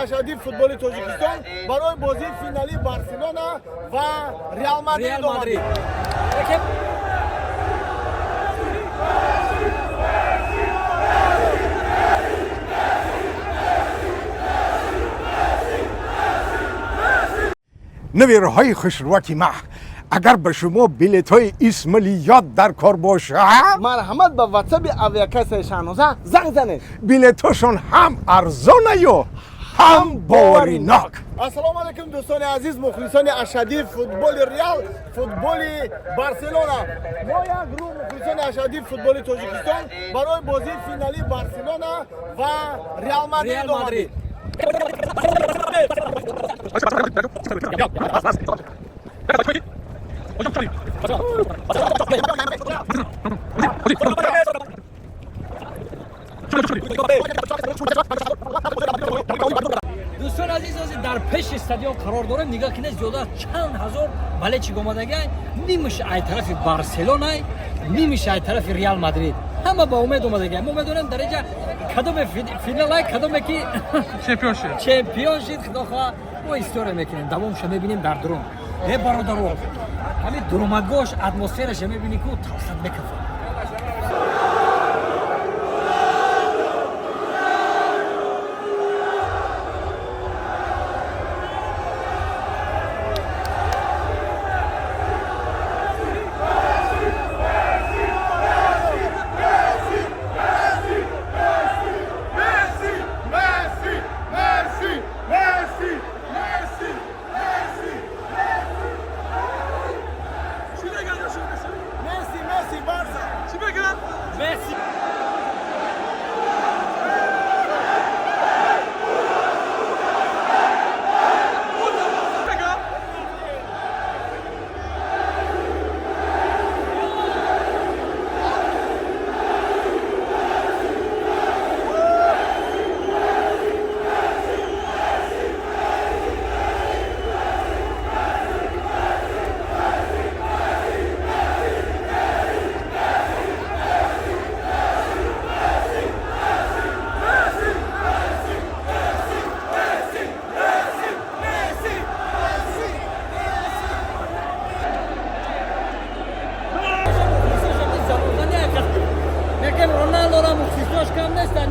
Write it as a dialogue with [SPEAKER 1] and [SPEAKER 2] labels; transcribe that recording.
[SPEAKER 1] Ашаддии футболи Тоҷикистон барои бозии финалии Барселона ва Реал Мадрид
[SPEAKER 2] Реал Мадрид.
[SPEAKER 1] омадем.
[SPEAKER 3] Навираҳои хушрӯяки ма, агар ба шумо билетҳои Исмалиёт дар кор бошад,
[SPEAKER 1] марҳамат, ба ватсаби авиакассаи Шаҳноза занг занед.
[SPEAKER 3] Билетҳошон ҳам арзонаю ҳам боваринок.
[SPEAKER 1] Ассалому алайкум, дӯстони азиз, мухлисони ашаддии футболи Реал, футболи Барселона. Мо як гурӯҳ мухлисони ашаддии футболи Тоҷикистон барои бозии финалии Барселона ва Реал Мадрид
[SPEAKER 2] Реал Мадрид.
[SPEAKER 1] омадем.
[SPEAKER 2] Дӯстон азиз, ҳозир дар пеши стадион қарор дорем. Нигоҳ кунед, зиёда аз чанд ҳазор болельщик омадагай. Нимаш ай тарафи Барселонай, нимаш ай тарафи Реал Мадрид. Ҳама ба умед омадагай. Мо медонем, дар инҷа кадоме финалай, кадоме ки
[SPEAKER 4] чемпион шид.
[SPEAKER 2] Чемпион шид. Худо хоҳа, мо история мекунем, давомша мебинем дар дурун. Э, бародаро, ҳамин дуромадгоҳш, атмосфераша мебинӣ ку, талхат мекафад.
[SPEAKER 1] Messi, Messi, Messi, Messi, Messi, Messi, Messi, Messi, Barça.
[SPEAKER 2] Месси. Мегем, Роналдора мухлисош кам нест.